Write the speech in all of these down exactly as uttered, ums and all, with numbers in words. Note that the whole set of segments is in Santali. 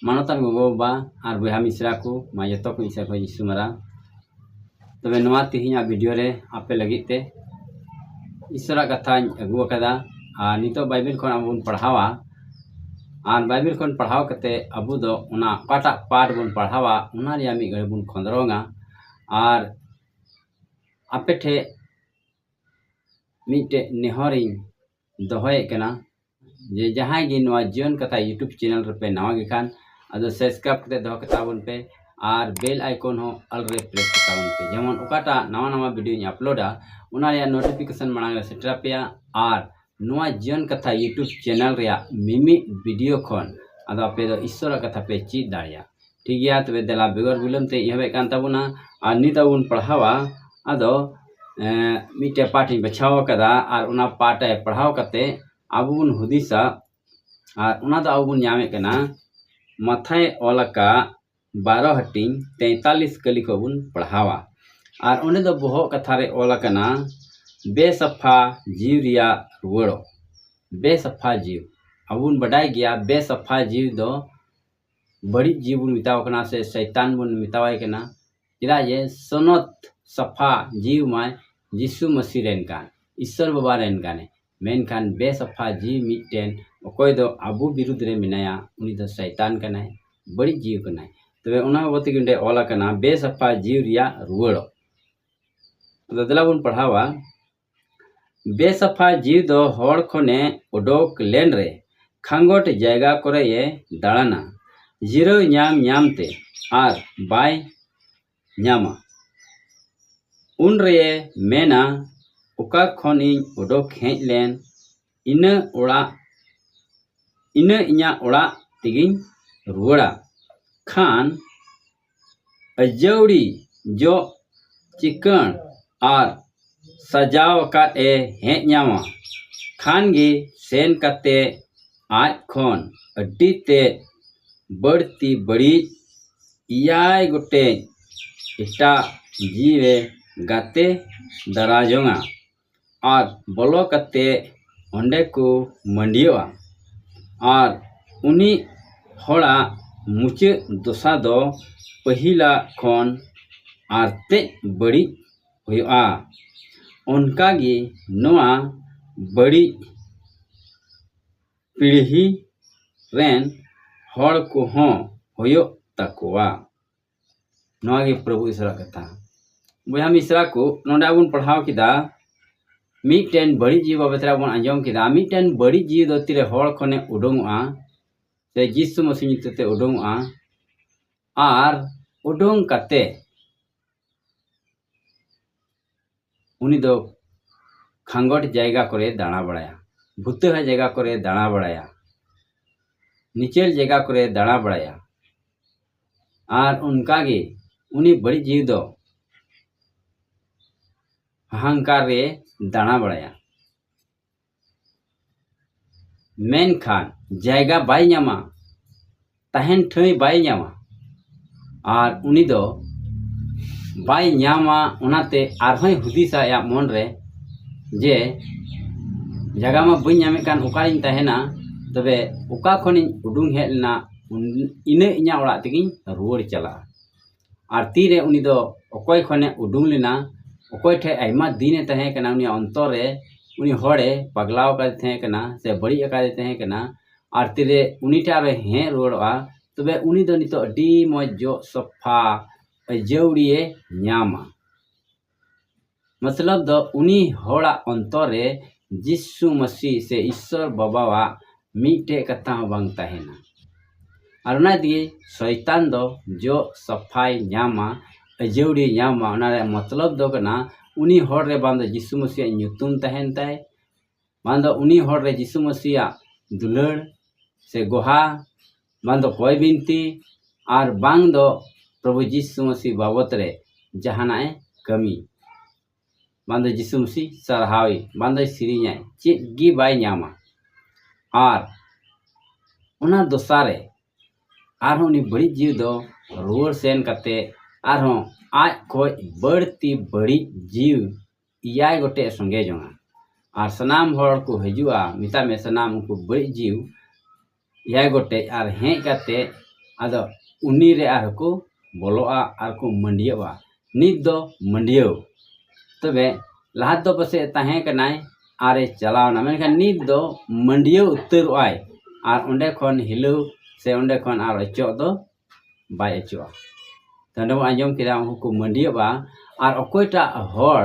ᱢᱟᱱᱚᱛᱟᱱ ᱜᱚᱜᱚ ᱵᱟᱵᱟ ᱟᱨ ᱵᱚᱭᱦᱟ ᱢᱤᱥᱨᱟ ᱠᱚ, ᱢᱟ ᱡᱚᱛᱚ ᱠᱚ ᱤᱧ ᱥᱮᱫ ᱠᱷᱚᱱ ᱡᱤᱥᱩ ᱢᱟᱨᱟᱝ᱾ ᱛᱚᱵᱮ ᱱᱚᱣᱟ ᱛᱮᱦᱮᱧᱟᱜ ᱵᱷᱤᱰᱤᱭᱳ ᱨᱮ ᱟᱯᱮ ᱞᱟᱹᱜᱤᱫ ᱛᱮ ᱤᱥᱚᱨᱟᱜ ᱠᱟᱛᱷᱟᱧ ᱟᱹᱜᱩ ᱟᱠᱟᱫᱟ᱾ ᱟᱨ ᱱᱤᱛᱚᱜ ᱵᱟᱭᱵᱮᱞ ᱠᱷᱚᱱ ᱟᱵᱚ ᱵᱚᱱ ᱯᱟᱲᱦᱟᱣᱟ᱾ ᱟᱨ ᱵᱟᱭᱵᱮᱞ ᱠᱷᱚᱱ ᱯᱟᱲᱦᱟᱣ ᱠᱟᱛᱮ ᱟᱵᱚ ᱫᱚ ᱚᱱᱟ ᱚᱠᱟᱴᱟᱜ ᱯᱟᱴ ᱵᱚᱱ ᱯᱟᱲᱦᱟᱣᱟ, ᱚᱱᱟ ᱨᱮᱭᱟᱜ ᱢᱤᱫ ᱜᱷᱟᱹᱲᱤ ᱵᱚᱱ ᱠᱷᱚᱸᱫᱽᱨᱚᱝᱟ᱾ ᱟᱨ ᱟᱯᱮ ᱴᱷᱮᱱ ᱢᱤᱫᱴᱮᱡ ᱱᱮᱦᱚᱨᱤᱧ ᱫᱚᱦᱚᱭᱮᱫ ᱠᱟᱱᱟ ᱡᱮ ᱡᱟᱦᱟᱸᱭ ᱜᱮ ᱱᱚᱣᱟ ᱡᱤᱭᱚᱱ ᱠᱟᱛᱷᱟ YouTube ᱪᱮᱱᱮᱞ ᱨᱮᱯᱮ ᱱᱟᱣᱟ ᱜᱮ ᱠᱷᱟᱱ, ᱟᱫᱚ ᱥᱟᱵᱥᱠᱨᱟᱭᱤᱵ ᱠᱟᱛᱮ ᱫᱚᱦᱚ ᱠᱟᱛᱟ ᱵᱚᱱ ᱯᱮ ᱟᱨ ᱵᱮᱞ ᱟᱭᱠᱚᱱ ᱦᱚᱸ ᱚᱞ ᱨᱮ ᱯᱨᱮᱥ ᱠᱟᱛᱟ ᱵᱚᱱ ᱯᱮ, ᱡᱮᱢᱚᱱ ᱚᱠᱟᱴᱟᱜ ᱱᱟᱣᱟ ᱱᱟᱣᱟ ᱵᱷᱤᱰᱤᱭᱳᱧ ᱟᱯᱞᱳᱰᱟ ᱚᱱᱟ ᱨᱮᱭᱟᱜ ᱱᱳᱴᱤᱯᱷᱤᱠᱮᱥᱚᱱ ᱢᱟᱲᱟᱝ ᱨᱮ ᱥᱮᱴᱮᱨ ᱟᱯᱮᱭᱟ᱾ ᱟᱨ ᱱᱚᱣᱟ ᱡᱤᱭᱚᱱ ᱠᱟᱛᱷᱟ YouTube ᱪᱮᱱᱮᱞ ᱨᱮᱭᱟᱜ ᱢᱤᱢᱤᱫ ᱵᱷᱤᱰᱤᱭᱳ ᱠᱷᱚᱱ ᱟᱫᱚ ᱟᱯᱮ ᱫᱚ ᱤᱥᱚᱨᱟᱜ ᱠᱟᱛᱷᱟ ᱯᱮ ᱪᱮᱫ ᱫᱟᱲᱮᱭᱟᱜᱼᱟ᱾ ᱴᱷᱤᱠ ᱜᱮᱭᱟ, ᱛᱚᱵᱮ ᱫᱮᱞᱟ ᱵᱮᱜᱚᱨ ᱵᱤᱞᱚᱢ ᱛᱮ ᱮᱦᱚᱵᱮᱫ ᱠᱟᱱ ᱛᱟᱵᱚᱱᱟ᱾ ᱟᱨ ᱱᱤᱛ ᱟᱵᱚ ᱵᱚᱱ ᱯᱟᱲᱦᱟᱣᱟ᱾ ᱟᱫᱚ ᱮᱸ, ᱢᱤᱫᱴᱮᱡ ᱯᱟᱴ ᱤᱧ ᱵᱟᱪᱷᱟᱣ ᱟᱠᱟᱫᱟ ᱟᱨ ᱚᱱᱟ ᱯᱟᱴ ᱮ ᱯᱟᱲᱦᱟᱣ ᱠᱟᱛᱮ ᱟᱵᱚ ᱵᱚᱱ ᱦᱩᱫᱤᱥᱟ᱾ ᱟᱨ ᱚᱱᱟ ᱫᱚ ᱟᱵᱚ ᱵᱚᱱ ᱧᱟᱢᱮᱫ ᱠᱟᱱᱟ ᱢᱟᱛᱷᱟᱭ ᱚᱞ ᱟᱠᱟᱫ ᱵᱟᱨᱚ ᱦᱟᱹᱴᱤᱧ ᱛᱮᱛᱟᱞᱤᱥ ᱠᱟᱹᱞᱤ ᱠᱷᱚᱱ ᱵᱚᱱ ᱯᱟᱲᱦᱟᱣᱟ᱾ ᱟᱨ ᱚᱸᱰᱮ ᱫᱚ ᱵᱚᱦᱚᱜ ᱠᱟᱛᱷᱟ ᱨᱮ ᱚᱞ ᱟᱠᱟᱱᱟ ᱵᱮᱥᱟᱯᱷᱟ ᱡᱤᱣᱤ ᱨᱮᱭᱟᱜ ᱨᱩᱣᱟᱹᱲᱚᱜ᱾ ᱵᱮᱥᱟᱯᱷᱟ ᱡᱤᱣᱤ, ᱟᱵᱚ ᱵᱚᱱ ᱵᱟᱰᱟᱭ ᱜᱮᱭᱟ ᱵᱮᱥᱟᱯᱷᱟ ᱡᱤᱣᱤ ᱫᱚ ᱵᱟᱹᱲᱤᱡ ᱡᱤᱣᱤ ᱵᱚᱱ ᱢᱮᱛᱟᱣ ᱠᱟᱱᱟ ᱥᱮ ᱥᱚᱭᱛᱟᱱ ᱵᱚᱱ ᱢᱮᱛᱟᱣᱟᱭ ᱠᱟᱱᱟ᱾ ᱪᱮᱫᱟᱜ ᱡᱮ ᱥᱚᱱᱚᱛ ᱥᱟᱯᱷᱟ ᱡᱤᱣᱤ ᱢᱟᱭ ᱡᱤᱥᱩ ᱢᱟᱹᱥᱤ ᱨᱮᱱ ᱠᱟᱱ, ᱤᱥᱥᱚᱨ ᱵᱟᱵᱟ ᱨᱮᱱ ᱠᱟᱱᱮ᱾ ᱢᱮᱱᱠᱷᱟᱱ ᱵᱮᱥᱟᱯᱷᱟ ᱡᱤᱣᱤ ᱢᱤᱫᱴᱮᱱ ᱚᱠᱚᱭ ᱫᱚ ᱟᱵᱚ ᱵᱤᱨᱩᱫᱽ ᱨᱮ ᱢᱮᱱᱟᱭᱟ, ᱩᱱᱤ ᱫᱚ ᱥᱚᱭᱛᱟᱱ ᱠᱟᱱᱟᱭ, ᱵᱟᱹᱲᱤᱡ ᱡᱤᱣᱤ ᱠᱟᱱᱟᱭ᱾ ᱛᱚᱵᱮ ᱚᱱᱟ ᱵᱟᱵᱚᱫ ᱛᱮᱜᱮ ᱚᱸᱰᱮ ᱚᱞ ᱟᱠᱟᱱᱟ ᱵᱮᱥᱟᱯᱷᱟ ᱡᱤᱣᱤ ᱨᱮᱭᱟᱜ ᱨᱩᱣᱟᱹᱲᱚᱜ᱾ ᱟᱫᱚ ᱫᱮᱞᱟ ᱵᱚᱱ ᱯᱟᱲᱦᱟᱣᱟ᱾ ᱵᱮᱥᱟᱯᱷᱟ ᱡᱤᱣᱤ ᱫᱚ ᱦᱚᱲ ᱠᱷᱚᱱᱮ ᱚᱰᱚᱠ ᱞᱮᱱ ᱨᱮ ᱠᱷᱟᱸᱜᱚᱴ ᱡᱟᱭᱜᱟ ᱠᱚᱨᱮ ᱮ ᱫᱟᱬᱟᱱᱟ, ᱡᱤᱨᱟᱹᱣ ᱧᱟᱢ ᱧᱟᱢ ᱛᱮ, ᱟᱨ ᱵᱟᱭ ᱧᱟᱢᱟ᱾ ᱩᱱ ᱨᱮᱭᱮ ᱢᱮᱱᱟ, "ᱚᱠᱟ ᱠᱷᱚᱱᱤᱧ ᱚᱰᱚᱠ ᱦᱮᱡ ᱞᱮᱱ, ᱤᱱᱟᱹ ᱚᱲᱟᱜ, ᱤᱱᱟᱹ ᱤᱧᱟᱹᱜ ᱚᱲᱟᱜ ᱛᱮᱜᱤᱧ ᱨᱩᱣᱟᱹᱲᱟ᱾" ᱠᱷᱟᱱ ᱟᱹᱡᱟᱹᱣᱲᱤ ᱡᱚᱜ ᱪᱤᱠᱟᱹᱬ ᱟᱨ ᱥᱟᱡᱟᱣ ᱟᱠᱟᱫ ᱮ ᱦᱮᱡ ᱧᱟᱢᱟ᱾ ᱠᱷᱟᱱ ᱜᱮ ᱥᱮᱱ ᱠᱟᱛᱮ ᱟᱡ ᱠᱷᱚᱱ ᱟᱹᱰᱤ ᱛᱮᱫ ᱵᱟᱹᱲᱛᱤ ᱵᱟᱹᱲᱤᱡ ᱮᱭᱟᱭ ᱜᱚᱴᱮᱡ ᱮᱴᱟᱜ ᱡᱤᱣᱤ ᱜᱟᱛᱮ ᱫᱟᱨᱟ ᱡᱚᱝᱟ᱾ ᱟᱨ ᱵᱚᱞᱚ ᱠᱟᱛᱮ ᱚᱸᱰᱮ ᱠᱚ ᱢᱟᱹᱰᱤᱭᱟᱹᱜᱼᱟ᱾ ᱟᱨ ᱩᱱᱤ ᱦᱚᱲᱟᱜ ᱢᱩᱪᱟᱹᱫ ᱫᱚᱥᱟ ᱫᱚ ᱯᱟᱹᱦᱤᱞᱟᱜ ᱠᱷᱚᱱ ᱟᱨᱛᱮᱫ ᱵᱟᱹᱲᱤᱡ ᱦᱩᱭᱩᱜᱼᱟ᱾ ᱚᱱᱠᱟᱜᱮ ᱱᱚᱣᱟ ᱵᱟᱹᱲᱤᱡ ᱯᱤᱲᱦᱤ ᱨᱮᱱ ᱦᱚᱲ ᱠᱚᱦᱚᱸ ᱦᱩᱭᱩᱜ ᱛᱟᱠᱚᱣᱟ᱾ ᱱᱚᱣᱟ ᱜᱮ ᱯᱨᱚᱵᱷᱩ ᱤᱥᱚᱨᱟᱜ ᱠᱟᱛᱷᱟ᱾ ᱵᱚᱭᱦᱟ ᱢᱤᱥᱨᱟ ᱠᱚ, ᱱᱚᱰᱮ ᱵᱚᱱ ᱯᱟᱲᱦᱟᱣ ᱠᱮᱫᱟ, ᱢᱤᱫᱴᱮᱱ ᱵᱟᱹᱲᱤᱡ ᱡᱤᱣᱤ ᱵᱟᱵᱚᱫ ᱨᱮ ᱵᱚᱱ ᱟᱸᱡᱚᱢ ᱠᱮᱫᱟ᱾ ᱢᱤᱫᱴᱮᱱ ᱵᱟᱹᱲᱤᱡ ᱡᱤᱣᱤ ᱫᱚ ᱛᱤᱨᱮ ᱦᱚᱲ ᱠᱷᱚᱱᱮ ᱩᱰᱩᱝᱚᱜᱼᱟ, ᱥᱮ ᱡᱤᱥᱩ ᱢᱟᱹᱥᱤ ᱧᱩᱛᱩᱢ ᱛᱮ ᱩᱰᱩᱝᱚᱜᱼᱟ, ᱟᱨ ᱩᱰᱩᱝ ᱠᱟᱛᱮ ᱩᱱᱤ ᱫᱚ ᱠᱷᱟᱸᱜᱚᱴ ᱡᱟᱭᱜᱟ ᱠᱚᱨᱮ ᱫᱟᱬᱟ ᱵᱟᱲᱟᱭᱟ, ᱵᱷᱩᱛᱟᱹᱦᱟ ᱡᱟᱭᱜᱟ ᱠᱚᱨᱮ ᱫᱟᱬᱟ ᱵᱟᱲᱟᱭᱟ, ᱱᱤᱪᱟᱹᱞ ᱡᱟᱭᱜᱟ ᱠᱚᱨᱮ ᱫᱟᱬᱟ ᱵᱟᱲᱟᱭᱟ᱾ ᱟᱨ ᱚᱱᱠᱟᱜᱮ ᱩᱱᱤ ᱵᱟᱹᱲᱤᱡ ᱡᱤᱣᱤ ᱫᱚ ᱦᱟᱦᱟᱝᱠᱟᱨ ᱨᱮ ᱫᱟᱬᱟ ᱵᱟᱲᱟᱭᱟ᱾ ᱢᱮᱱᱠᱷᱟᱱ ᱡᱟᱭᱜᱟ ᱵᱟᱭ ᱧᱟᱢᱟ, ᱛᱟᱦᱮᱱ ᱴᱷᱟᱹᱭ ᱵᱟᱭ ᱧᱟᱢᱟ᱾ ᱟᱨ ᱩᱱᱤ ᱫᱚ ᱵᱟᱭ ᱧᱟᱢᱟ, ᱚᱱᱟᱛᱮ ᱟᱨᱦᱚᱸᱭ ᱦᱩᱫᱤᱥᱟ ᱟᱭᱟᱜ ᱢᱚᱱ ᱨᱮ ᱡᱮ, "ᱡᱟᱭᱜᱟ ᱢᱟ ᱵᱟᱹᱧ ᱧᱟᱢᱮᱫ ᱠᱟᱱ, ᱚᱠᱟᱨᱤᱧ ᱛᱟᱦᱮᱱᱟ? ᱛᱚᱵᱮ ᱚᱠᱟ ᱠᱷᱚᱱᱤᱧ ᱩᱰᱩᱝ ᱦᱮᱡ ᱞᱮᱱᱟ, ᱩᱱ-, ᱤᱱᱟᱹ ᱤᱧᱟᱹᱜ ᱚᱲᱟᱜ ᱛᱮᱜᱤᱧ ᱨᱩᱣᱟᱹᱲ ᱪᱟᱞᱟᱜᱼᱟ᱾" ᱟᱨ ᱛᱤᱨᱮ ᱩᱱᱤ ᱫᱚ ᱚᱠᱚᱭ ᱠᱷᱚᱱᱮ ᱩᱰᱩᱝ ᱞᱮᱱᱟ, ᱚᱠᱚᱭ ᱴᱷᱮᱡ ᱟᱭᱢᱟ ᱫᱤᱱᱮ ᱛᱟᱦᱮᱸ ᱠᱟᱱᱟ, ᱩᱱᱤᱭᱟᱜ ᱚᱱᱛᱚᱨ ᱨᱮ ᱩᱱᱤ ᱦᱚᱲᱮ ᱯᱟᱜᱽᱞᱟᱣ ᱟᱠᱟᱫᱮ ᱛᱟᱦᱮᱸ ᱠᱟᱱᱟ ᱥᱮ ᱵᱟᱹᱲᱤᱡ ᱟᱠᱟᱫᱮ ᱛᱟᱦᱮᱸ ᱠᱟᱱᱟ, ᱟᱨ ᱛᱤᱨᱮ ᱩᱱᱤ ᱴᱷᱮᱡ ᱟᱨᱚᱭ ᱦᱮᱡ ᱨᱩᱣᱟᱹᱲᱚᱜᱼᱟ, ᱛᱚᱵᱮ ᱩᱱᱤ ᱫᱚ ᱱᱤᱛᱚᱜ ᱟᱹᱰᱤ ᱢᱚᱡᱽ ᱡᱚᱜ ᱥᱟᱯᱷᱟ ᱟᱹᱡᱟᱹᱣᱲᱤᱭᱮ ᱧᱟᱢᱟ᱾ ᱢᱚᱛᱞᱚᱵ ᱫᱚ ᱩᱱᱤ ᱦᱚᱲᱟᱜ ᱚᱱᱛᱚᱨ ᱨᱮ ᱡᱤᱥᱩ ᱢᱟᱹᱥᱤ ᱥᱮ ᱤᱥᱥᱚᱨ ᱵᱟᱵᱟᱣᱟᱜ ᱢᱤᱫᱴᱮᱡ ᱠᱟᱛᱷᱟ ᱦᱚᱸ ᱵᱟᱝ ᱛᱟᱦᱮᱱᱟ᱾ ᱟᱨ ᱚᱱᱟ ᱛᱮᱜᱮ ᱥᱚᱭᱛᱟᱱ ᱫᱚ ᱡᱚᱜ ᱥᱟᱯᱷᱟᱭ ᱧᱟᱢᱟ, ᱟᱹᱡᱟᱹᱣᱲᱤᱭ ᱧᱟᱢᱟ᱾ ᱚᱱᱟ ᱨᱮᱭᱟᱜ ᱢᱚᱛᱞᱚᱵ ᱫᱚ ᱠᱟᱱᱟ, ᱩᱱᱤ ᱦᱚᱲ ᱨᱮ ᱵᱟᱝ ᱫᱚ ᱡᱤᱥᱩ ᱢᱟᱹᱥᱤᱭᱟᱜ ᱧᱩᱛᱩᱢ ᱛᱟᱦᱮᱱ ᱛᱟᱭ, ᱵᱟᱝ ᱫᱚ ᱩᱱᱤ ᱦᱚᱲ ᱨᱮ ᱡᱤᱥᱩ ᱢᱟᱹᱥᱤᱭᱟᱜ ᱫᱩᱞᱟᱹᱲ ᱥᱮ ᱜᱚᱦᱟ, ᱵᱟᱝ ᱫᱚ ᱠᱚᱭ ᱵᱤᱱᱛᱤ, ᱟᱨ ᱵᱟᱝ ᱫᱚ ᱯᱨᱚᱵᱷᱩ ᱡᱤᱥᱩ ᱢᱟᱹᱥᱤ ᱵᱟᱵᱚᱛ ᱨᱮ ᱡᱟᱦᱟᱱᱟᱜ ᱮ ᱠᱟᱹᱢᱤ, ᱵᱟᱝ ᱫᱚ ᱡᱤᱥᱩ ᱢᱟᱹᱥᱤ ᱥᱟᱨᱦᱟᱣᱤ, ᱵᱟᱝ ᱫᱚᱭ ᱥᱮᱨᱮᱧᱟᱭ, ᱪᱮᱫ ᱜᱮ ᱵᱟᱭ ᱧᱟᱢᱟ᱾ ᱟᱨ ᱚᱱᱟ ᱫᱚᱥᱟ ᱨᱮ ᱟᱨᱦᱚᱸ ᱩᱱᱤ ᱵᱟᱹᱲᱤᱡ ᱡᱤᱣᱤ ᱫᱚ ᱨᱩᱣᱟᱹᱲ ᱥᱮᱱ ᱠᱟᱛᱮ ᱟᱨᱦᱚᱸ ᱟᱡ ᱠᱷᱚᱡ ᱵᱟᱹᱲᱛᱤ ᱵᱟᱹᱲᱤᱡ ᱡᱤᱣᱤ ᱮᱭᱟᱭ ᱜᱚᱴᱮᱡ ᱥᱚᱸᱜᱮ ᱡᱚᱝᱟ᱾ ᱟᱨ ᱥᱟᱱᱟᱢ ᱦᱚᱲ ᱠᱚ ᱦᱤᱡᱩᱜᱼᱟ, ᱢᱮᱛᱟᱜ ᱢᱮ ᱥᱟᱱᱟᱢ ᱩᱱᱠᱩ ᱵᱟᱹᱲᱤᱡ ᱡᱤᱣᱤ ᱮᱭᱟᱭ ᱜᱚᱴᱮᱡ, ᱟᱨ ᱦᱮᱡ ᱠᱟᱛᱮ ᱟᱫᱚ ᱩᱱᱤ ᱨᱮ ᱟᱨᱦᱚᱸ ᱠᱚ ᱵᱚᱞᱚᱜᱼᱟ ᱟᱨ ᱠᱚ ᱢᱟᱹᱰᱤᱭᱟᱹᱜᱼᱟ᱾ ᱱᱤᱛ ᱫᱚ ᱢᱟᱹᱰᱤᱭᱟᱹᱣ᱾ ᱛᱚᱵᱮ ᱞᱟᱦᱟ ᱫᱚ ᱯᱟᱥᱮᱡ ᱛᱟᱦᱮᱸ ᱠᱟᱱᱟᱭ ᱟᱨᱮ ᱪᱟᱞᱟᱣᱱᱟ, ᱢᱮᱱᱠᱷᱟᱱ ᱱᱤᱛ ᱫᱚ ᱢᱟᱹᱰᱤᱭᱟᱹᱣ ᱩᱛᱟᱹᱨᱚᱜᱼᱟᱭ ᱟᱨ ᱚᱸᱰᱮ ᱠᱷᱚᱱ ᱦᱤᱞᱟᱹᱣ ᱥᱮ ᱚᱸᱰᱮ ᱠᱷᱚᱱ ᱟᱨ ᱚᱪᱚᱜ ᱫᱚ ᱵᱟᱭ ᱚᱪᱚᱜᱼᱟ᱾ ᱛᱚ ᱚᱸᱰᱮ ᱵᱚᱱ ᱟᱸᱡᱚᱢ ᱠᱮᱫᱟ ᱩᱱᱠᱩ ᱠᱚ ᱢᱟᱹᱰᱤᱭᱟᱹᱜᱼᱟ, ᱟᱨ ᱚᱠᱚᱭᱴᱟᱜ ᱦᱚᱲ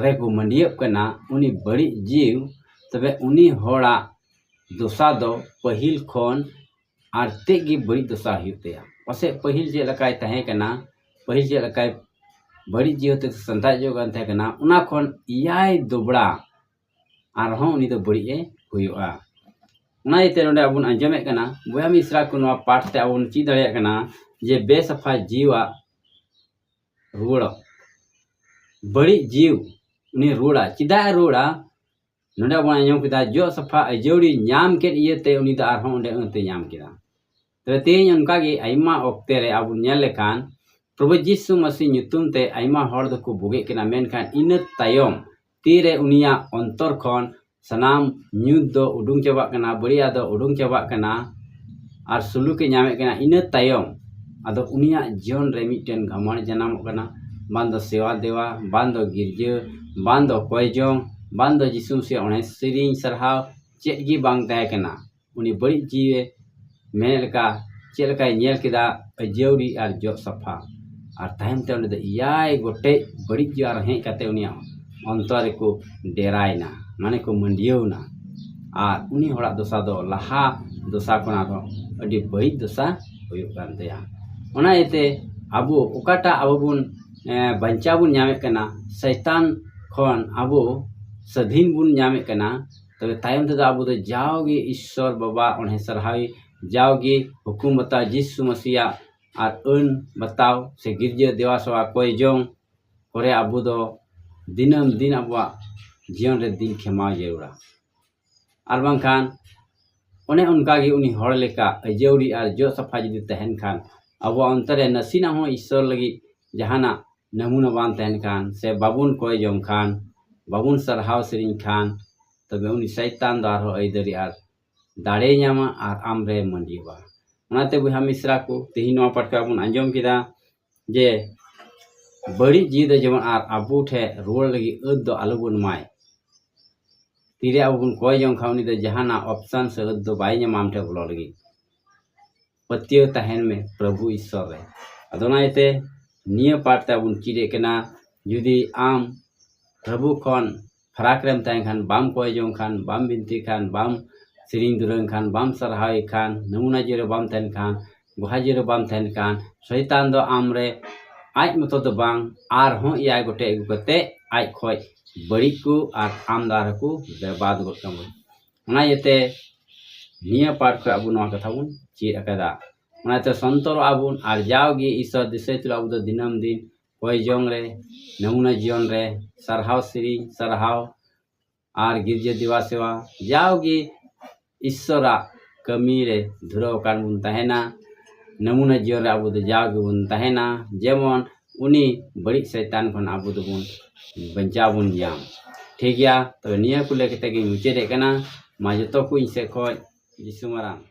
ᱨᱮᱠᱚ ᱢᱟᱹᱰᱤᱭᱟᱹᱜ ᱠᱟᱱᱟ ᱩᱱᱤ ᱵᱟᱹᱲᱤᱡ ᱡᱤᱣ, ᱛᱚᱵᱮ ᱩᱱᱤ ᱦᱚᱲᱟᱜ ᱫᱚᱥᱟ ᱫᱚ ᱯᱟᱹᱦᱤᱞ ᱠᱷᱚᱱ ᱟᱨ ᱛᱮᱫ ᱜᱮ ᱵᱟᱹᱲᱤᱡ ᱫᱚᱥᱟ ᱦᱩᱭᱩᱜ ᱛᱟᱭᱟ᱾ ᱯᱟᱥᱮᱡ ᱯᱟᱹᱦᱤᱞ ᱪᱮᱫ ᱞᱮᱠᱟᱭ ᱛᱟᱦᱮᱸ ᱠᱟᱱᱟ, ᱯᱟᱹᱦᱤᱞ ᱪᱮᱫ ᱞᱮᱠᱟᱭ ᱵᱟᱹᱲᱤᱡ ᱡᱤᱣᱤ ᱛᱮ ᱥᱟᱱᱛᱟᱲ ᱡᱚᱜ ᱠᱟᱱ ᱛᱟᱦᱮᱸ ᱠᱟᱱᱟ, ᱚᱱᱟ ᱠᱷᱚᱱ ᱮᱭᱟᱭ ᱫᱚᱵᱲᱟ ᱟᱨᱦᱚᱸ ᱩᱱᱤ ᱫᱚ ᱵᱟᱹᱲᱤᱡ ᱮ ᱦᱩᱭᱩᱜᱼᱟ᱾ ᱚᱱᱟ ᱤᱭᱟᱹᱛᱮ ᱱᱚᱰᱮ ᱟᱵᱚ ᱵᱚᱱ ᱟᱸᱡᱚᱢᱮᱫ ᱠᱟᱱᱟ, ᱵᱚᱭᱦᱟ ᱢᱤᱥᱨᱟ ᱠᱚ, ᱱᱚᱣᱟ ᱯᱟᱴ ᱛᱮ ᱟᱵᱚ ᱵᱚᱱ ᱪᱮᱫ ᱫᱟᱲᱮᱭᱟᱜ ᱠᱟᱱᱟ ᱡᱮ ᱵᱮᱥᱟᱯᱷᱟ ᱡᱤᱣᱟᱜ ᱨᱩᱣᱟᱹᱲᱚᱜ, ᱵᱟᱹᱲᱤᱡ ᱡᱤᱣ ᱩᱱᱤ ᱨᱩᱣᱟᱹᱲᱟ᱾ ᱪᱮᱫᱟᱜ ᱮ ᱨᱩᱣᱟᱹᱲᱟ? ᱱᱚᱰᱮ ᱵᱚᱱ ᱟᱸᱡᱚᱢ ᱠᱮᱫᱟ, ᱡᱚᱜ ᱥᱟᱯᱷᱟ ᱟᱹᱡᱟᱹᱣᱲᱤ ᱧᱟᱢ ᱠᱮᱫ ᱤᱭᱟᱹᱛᱮ ᱩᱱᱤ ᱫᱚ ᱟᱨᱦᱚᱸ ᱚᱸᱰᱮ ᱟᱹᱛᱮ ᱧᱟᱢ ᱠᱮᱫᱟ᱾ ᱛᱚᱵᱮ ᱛᱮᱦᱮᱧ ᱚᱱᱠᱟᱜᱮ ᱟᱭᱢᱟ ᱚᱠᱛᱮ ᱨᱮ ᱟᱵᱚ ᱧᱮᱞ ᱞᱮᱠᱷᱟᱱ ᱯᱨᱚᱵᱷᱩ ᱡᱤᱥᱩ ᱢᱟᱹᱥᱤ ᱧᱩᱛᱩᱢ ᱛᱮ ᱟᱭᱢᱟ ᱦᱚᱲ ᱫᱚᱠᱚ ᱵᱩᱜᱮᱜ ᱠᱟᱱᱟ, ᱢᱮᱱᱠᱷᱟᱱ ᱤᱱᱟᱹ ᱛᱟᱭᱚᱢ ᱛᱤᱨᱮ ᱩᱱᱤᱭᱟᱜ ᱚᱱᱛᱚᱨ ᱠᱷᱚᱱ ᱥᱟᱱᱟᱢ ᱧᱩᱛ ᱫᱚ ᱩᱰᱩᱝ ᱪᱟᱵᱟᱜ ᱠᱟᱱᱟ, ᱵᱟᱹᱲᱤᱡᱟᱜ ᱫᱚ ᱩᱰᱩᱝ ᱪᱟᱵᱟᱜ ᱠᱟᱱᱟ, ᱟᱨ ᱥᱩᱞᱩᱠᱮ ᱧᱟᱢᱮᱫ ᱠᱟᱱᱟ, ᱤᱱᱟᱹ ᱛᱟᱭᱚᱢ ᱟᱫᱚ ᱩᱱᱤᱭᱟᱜ ᱡᱤᱭᱚᱱ ᱨᱮ ᱢᱤᱫᱴᱮᱱ ᱜᱷᱟᱢᱚᱲ ᱡᱟᱱᱟᱢᱚᱜ ᱠᱟᱱᱟ, ᱵᱟᱝ ᱫᱚ ᱥᱮᱣᱟ ᱫᱮᱣᱟ, ᱵᱟᱝ ᱫᱚ ᱜᱤᱨᱡᱟᱹ, ᱵᱟᱝ ᱫᱚ ᱠᱚᱭ ᱡᱚᱝ, ᱵᱟᱝ ᱫᱚ ᱡᱤᱥᱩ ᱢᱟᱹᱥᱤᱭᱟᱜ ᱚᱱᱮ ᱥᱮᱨᱮᱧ ᱥᱟᱨᱦᱟᱣ, ᱪᱮᱫ ᱜᱮ ᱵᱟᱝ ᱛᱟᱦᱮᱸ ᱠᱟᱱᱟ᱾ ᱩᱱᱤ ᱵᱟᱹᱲᱤᱡ ᱡᱤᱣᱤ ᱢᱮᱱᱮᱫ ᱞᱮᱠᱟ ᱪᱮᱫ ᱞᱮᱠᱟᱭ ᱧᱮᱞ ᱠᱮᱫᱟ ᱟᱹᱡᱟᱹᱣᱲᱤ ᱟᱨ ᱡᱚᱜ ᱥᱟᱯᱷᱟ, ᱟᱨ ᱛᱟᱭᱚᱢ ᱛᱮ ᱚᱸᱰᱮ ᱫᱚ ᱮᱭᱟᱭ ᱜᱚᱴᱮᱡ ᱵᱟᱹᱲᱤᱡ ᱡᱤᱣᱤ ᱟᱨ ᱦᱮᱡ ᱠᱟᱛᱮ ᱩᱱᱤᱭᱟᱜ ᱚᱱᱛᱚᱨ ᱨᱮᱠᱚ ᱰᱮᱨᱟᱭᱮᱱᱟ, ᱢᱟᱱᱮ ᱠᱚ ᱢᱟᱹᱰᱤᱭᱟᱹᱣᱱᱟ᱾ ᱟᱨ ᱩᱱᱤ ᱦᱚᱲᱟᱜ ᱫᱚᱥᱟ ᱫᱚ ᱞᱟᱦᱟ ᱫᱚᱥᱟ ᱠᱷᱚᱱ ᱟᱨᱦᱚᱸ ᱟᱹᱰᱤ ᱵᱟᱹᱲᱤᱡ ᱫᱚᱥᱟ ᱦᱩᱭᱩᱜ ᱠᱟᱱ ᱛᱟᱭᱟ᱾ ᱚᱱᱟ ᱤᱭᱟᱹᱛᱮ ᱟᱵᱚ ᱚᱠᱟᱴᱟᱜ ᱟᱵᱚ ᱵᱚᱱ, ᱮ, ᱵᱟᱧᱪᱟᱣ ᱵᱚᱱ ᱧᱟᱢᱮᱫ ᱠᱟᱱᱟ, ᱥᱟᱭᱛᱟᱱ ᱠᱷᱚᱱ ᱟᱵᱚ ᱥᱟᱹᱫᱷᱤᱱ ᱵᱚᱱ ᱧᱟᱢᱮᱫ ᱠᱟᱱᱟ, ᱛᱚᱵᱮ ᱛᱟᱭᱚᱢ ᱛᱮᱫᱚ ᱟᱵᱚ ᱫᱚ ᱡᱟᱣᱜᱮ ᱤᱥᱥᱚᱨ ᱵᱟᱵᱟ ᱚᱱᱮ ᱥᱟᱨᱦᱟᱣᱤ, ᱡᱟᱣᱜᱮ ᱦᱩᱠᱩᱢ ᱵᱟᱛᱟᱣ ᱡᱤᱥᱩ ᱢᱟᱹᱥᱤᱭᱟᱜ ᱟᱨ ᱟᱹᱱ ᱵᱟᱛᱟᱣ ᱥᱮ ᱜᱤᱨᱡᱟᱹ ᱫᱮᱣᱟ ᱥᱮᱣᱟ ᱠᱚᱭ ᱡᱚᱝ ᱠᱚᱨᱮ ᱟᱵᱚ ᱫᱚ ᱫᱤᱱᱟᱹᱢ ᱫᱤᱱ ᱟᱵᱚᱣᱟᱜ ᱡᱤᱭᱚᱱ ᱨᱮ ᱫᱤᱱ ᱠᱷᱮᱢᱟᱣ ᱡᱟᱹᱨᱩᱲᱟ᱾ ᱟᱨ ᱵᱟᱝᱠᱷᱟᱱ ᱚᱱᱮ ᱚᱱᱠᱟᱜᱮ ᱩᱱᱤ ᱦᱚᱲ ᱞᱮᱠᱟ ᱟᱹᱡᱟᱹᱣᱲᱤ ᱟᱨ ᱡᱚᱜ ᱥᱟᱯᱷᱟ ᱡᱩᱫᱤ ᱛᱟᱦᱮᱱ ᱠᱷᱟᱱ, ᱟᱵᱚᱣᱟᱜ ᱚᱱᱛᱚᱨ ᱨᱮ ᱱᱟᱥᱮᱱᱟᱜ ᱦᱚᱸ ᱤᱥᱥᱚᱨ ᱞᱟᱹᱜᱤᱫ ᱡᱟᱦᱟᱱᱟᱜ ᱱᱟᱢᱩᱱᱟ ᱵᱟᱝ ᱛᱟᱦᱮᱱ ᱠᱷᱟᱱ ᱥᱮ ᱵᱟᱵᱚᱱ ᱠᱚᱭ ᱡᱚᱝ ᱠᱷᱟᱱ, ᱵᱟᱵᱚᱱ ᱥᱟᱨᱦᱟᱣ ᱥᱮᱨᱮᱧ ᱠᱷᱟᱱ, ᱛᱚᱵᱮ ᱩᱱᱤ ᱥᱟᱭᱛᱟᱱ ᱫᱚ ᱟᱨᱦᱚᱸ ᱟᱹᱭᱫᱟᱹᱨᱤ ᱟᱨ ᱫᱟᱲᱮ ᱧᱟᱢᱟ ᱟᱨ ᱟᱢ ᱨᱮ ᱢᱟᱹᱰᱤᱭᱟᱹᱣᱟ᱾ ᱚᱱᱟᱛᱮ ᱵᱚᱭᱦᱟ ᱢᱤᱥᱨᱟ ᱠᱚ, ᱛᱮᱦᱮᱧ ᱱᱚᱣᱟ ᱯᱟᱴ ᱠᱷᱚᱱ ᱵᱚᱱ ᱟᱸᱡᱚᱢ ᱠᱮᱫᱟ ᱡᱮ ᱵᱟᱹᱲᱤᱡ ᱡᱤᱣᱤ ᱫᱚ ᱡᱮᱢᱚᱱ ᱟᱨ ᱟᱵᱚ ᱴᱷᱮᱱ ᱨᱩᱣᱟᱹᱲ ᱞᱟᱹᱜᱤᱫ ᱟᱹᱫ ᱫᱚ ᱟᱞᱚᱵᱚᱱ ᱮᱢᱟᱭ᱾ ᱛᱤᱨᱮ ᱟᱵᱚ ᱵᱚᱱ ᱠᱚᱭ ᱡᱚᱝ ᱠᱷᱟᱱ, ᱩᱱᱤ ᱫᱚ ᱡᱟᱦᱟᱱᱟᱜ ᱚᱯᱥᱟᱱ ᱥᱮ ᱟᱹᱫ ᱫᱚ ᱵᱟᱭ ᱧᱟᱢᱟ ᱟᱢ ᱴᱷᱮᱱ ᱵᱚᱞᱚ ᱞᱟᱹᱜᱤᱫ᱾ ᱯᱟᱹᱛᱭᱟᱹᱣ ᱛᱟᱦᱮᱱ ᱢᱮ ᱯᱨᱚᱵᱷᱩ ᱤᱥᱥᱚᱨ ᱨᱮ᱾ ᱟᱫᱚ ᱚᱱᱟ ᱤᱭᱟᱹᱛᱮ ᱱᱤᱭᱟᱹ ᱯᱟᱴ ᱛᱮ ᱟᱵᱚ ᱵᱚᱱ ᱪᱮᱫ ᱮᱫ ᱠᱟᱱᱟ, ᱡᱩᱫᱤ ᱟᱢ ᱯᱨᱚᱵᱷᱩ ᱠᱷᱚᱱ ᱯᱷᱟᱨᱟᱠ ᱨᱮᱢ ᱛᱟᱦᱮᱱ ᱠᱷᱟᱱ, ᱵᱟᱢ ᱠᱚᱭ ᱡᱚᱝ ᱠᱷᱟᱱ, ᱵᱟᱢ ᱵᱤᱱᱛᱤ ᱠᱷᱟᱱ, ᱵᱟᱢ ᱥᱮᱨᱮᱧ ᱫᱩᱨᱟᱹᱝ ᱠᱷᱟᱱ, ᱵᱟᱢ ᱥᱟᱨᱦᱟᱣᱮ ᱠᱷᱟᱱ, ᱱᱟᱢᱩᱱᱟ ᱡᱤᱣᱤ ᱨᱮ ᱵᱟᱢ ᱛᱟᱦᱮᱱ ᱠᱷᱟᱱ, ᱜᱚᱦᱟ ᱡᱤᱣᱤ ᱨᱮ ᱵᱟᱢ ᱛᱟᱦᱮᱱ ᱠᱷᱟᱱ, ᱥᱚᱭᱛᱟᱱ ᱫᱚ ᱟᱢ ᱨᱮ ᱟᱡ ᱢᱚᱛᱚ ᱫᱚ ᱵᱟᱝ, ᱟᱨᱦᱚᱸ ᱮᱭᱟᱭ ᱜᱚᱴᱮᱡ ᱟᱹᱜᱩ ᱠᱟᱛᱮ ᱟᱡ ᱠᱷᱚᱡ ᱵᱟᱹᱲᱤᱡ ᱠᱚ ᱟᱨ ᱟᱢ ᱫᱟᱨ ᱠᱚ ᱵᱮᱨᱵᱟᱫ ᱜᱚᱫ ᱠᱟᱢᱟ᱾ ᱚᱱᱟ ᱤᱭᱟᱹᱛᱮ ᱱᱤᱭᱟᱹ ᱯᱟᱴ ᱠᱷᱚᱱ ᱟᱵᱚ ᱱᱚᱣᱟ ᱠᱟᱛᱷᱟ ᱵᱚᱱ ᱪᱮᱫ ᱟᱠᱟᱫᱟ᱾ ᱚᱱᱟᱛᱮ ᱥᱚᱱᱛᱚᱨᱚᱜ ᱟᱵᱚᱱ ᱟᱨ ᱡᱟᱣᱜᱮ ᱤᱥᱥᱚᱨ ᱫᱤᱥᱟᱹᱭ ᱛᱩᱞᱩᱡ ᱟᱵᱚ ᱫᱚ ᱫᱤᱱᱟᱹᱢ ᱫᱤᱱ ᱠᱚᱭ ᱡᱚᱝ ᱨᱮ, ᱱᱟᱢᱩᱱᱟ ᱡᱤᱭᱚᱱ ᱨᱮ, ᱥᱟᱨᱦᱟᱣ ᱥᱮᱨᱮᱧ, ᱥᱟᱨᱦᱟᱣ ᱟᱨ ᱜᱤᱨᱡᱟᱹ ᱫᱮᱵᱟ ᱥᱮᱵᱟ, ᱡᱟᱣᱜᱮ ᱤᱥᱥᱚᱨᱟᱜ ᱠᱟᱹᱢᱤ ᱨᱮ ᱫᱷᱩᱨᱟᱹᱣ ᱟᱠᱟᱱ ᱵᱚᱱ ᱛᱟᱦᱮᱱᱟ᱾ ᱱᱟᱢᱩᱱᱟ ᱡᱤᱭᱚᱱ ᱨᱮ ᱟᱵᱚ ᱫᱚ ᱡᱟᱣ ᱜᱮᱵᱚᱱ ᱛᱟᱦᱮᱱᱟ, ᱡᱮᱢᱚᱱ ᱩᱱᱤ ᱵᱟᱹᱲᱤᱡ ᱥᱚᱭᱛᱟᱱ ᱠᱷᱚᱱ ᱟᱵᱚ ᱫᱚᱵᱚᱱ ᱵᱟᱧᱪᱟᱣ ᱵᱚᱱ ᱧᱟᱢ᱾ ᱴᱷᱤᱠ ᱜᱮᱭᱟ, ᱛᱚᱵᱮ ᱱᱤᱭᱟᱹ ᱠᱚ ᱞᱟᱹᱭ ᱠᱟᱛᱮ ᱜᱤᱧ ᱢᱩᱪᱟᱹᱫᱮᱫ ᱠᱟᱱᱟ᱾ ᱢᱟ ᱡᱚᱛᱚ ᱠᱚ ᱤᱧ ᱥᱮᱫ ᱠᱷᱚᱱ ᱡᱤᱥᱩ ᱢᱟᱨᱟᱝ᱾